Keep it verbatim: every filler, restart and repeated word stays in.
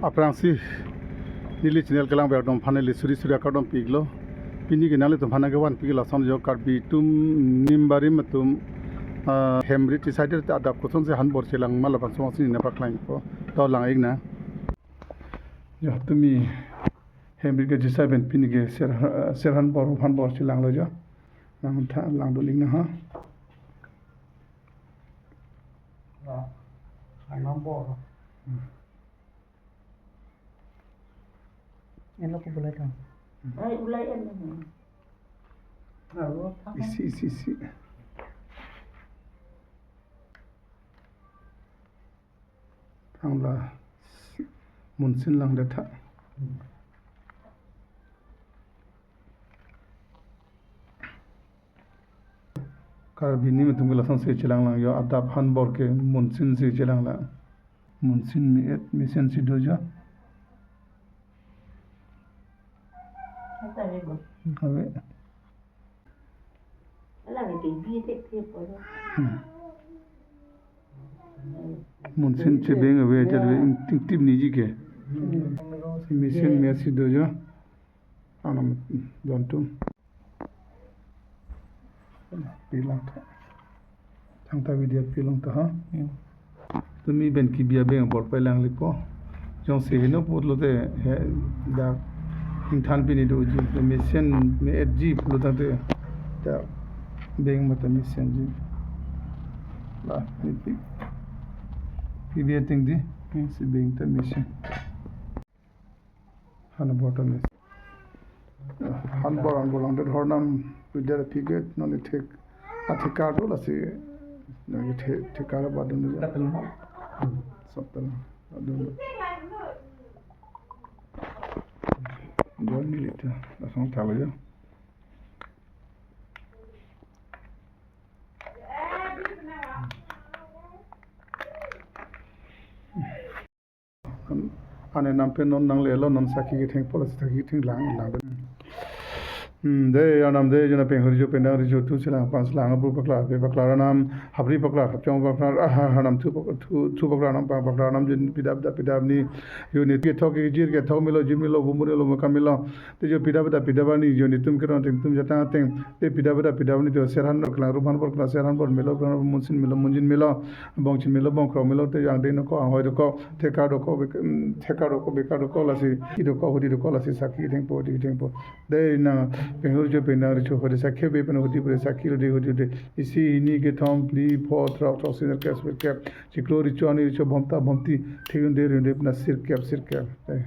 Aphrangsi neli channel kelang berdom aphan neli suri suri akardom piklo. Pini ke nanglitum aphan nangkevan pik lason jo Karbi atum nim barim atum, ah, hemrit chisai det adap kosonsi hanbor chelang ma lapuson si nangpaklangpo. To lang-ik nang. Jo tumi hemrit kechisai pen pini ke ser, ser hanbor hanbor chelanglo jo. Nangtha lang dun-ik nang ha. Ya, hanbor. Hmm. Eno ko boleh kan? Ai, ulai en. Lalu apa kan? Isi, isi, isi. Tangla munsin lang det tha. Hmm. Karbi anim atum ke lasonsi chelang lang jo, adap hanbor ke munsin si chelang lang. Munsin me-et mesen si do jo. Ata ni bo. Ave. Ala ni ke bi te te po. Hmm. Munsin chebeng ave, chebeng ting tip niji ke. Hmm. Mesen me-et si do jo. Anam don atum. Pilang tha. Thangta video pilang tha ha. Hmm. Tumi pen kebi abeng apor pailang likpo. Jongsi heno putlo te he dak ingthan pini doji. Te mesen me-etji pulo tangte dak beng mata mesenji. La ni pi. Kebi ating di. Hmm. Si beng ta mesen. Hanbor ta mesen. Hanbor anbor lang det hornam pidet aphi ke non ithek athekar do lasi non ithe-, thekar badun do. Katel mo? Sab tel. Adun. Don lita. Lasong thalo jo. Ane nampen non nanglelo, non sakhi kethengpo, sakhi ketheng lang lang. Hmm, de arnam de jona penghur jo pendang rijo thu chelang pang chelang abu paklar, be paklar arnam, habri paklar, hapchong paklar, ah, ha, hanam thu pak-, thu, thu paklar arnam, pang paklar arnam, jun pidap dap pidap ni, jun ni kethok kejir kethok melo, jin melo, bumur melo, maka melo. Te jo pidap dap pidap ni, jun ni tum keron ting tum jatang ateng. Te pidap dap pidap ni jo ser hanbor kelang rup hanbor kelang ser hanbor melo, kelang munsin melo, munjin melo, bongchin melo, bongkrok melo, te angdeng dokok, anghoi dokok, thekar dokok, bek-, mm, thekar dokok, bekar dokok, lasi, i dokok, hudi dokok, lasi sakhi kethengpo, hudi kethengpo. Dei nang, penghur jo pendang rijo, hudi sakhi be pen hudi bre sakhi, hudi, hudi, hudi. Isi hini kethom phli pho throk throk sini kep sini kep. Chiklo rijo ani rijo bhomta bhomti, thek un de ri un de puna sirkep sirkep. Dei.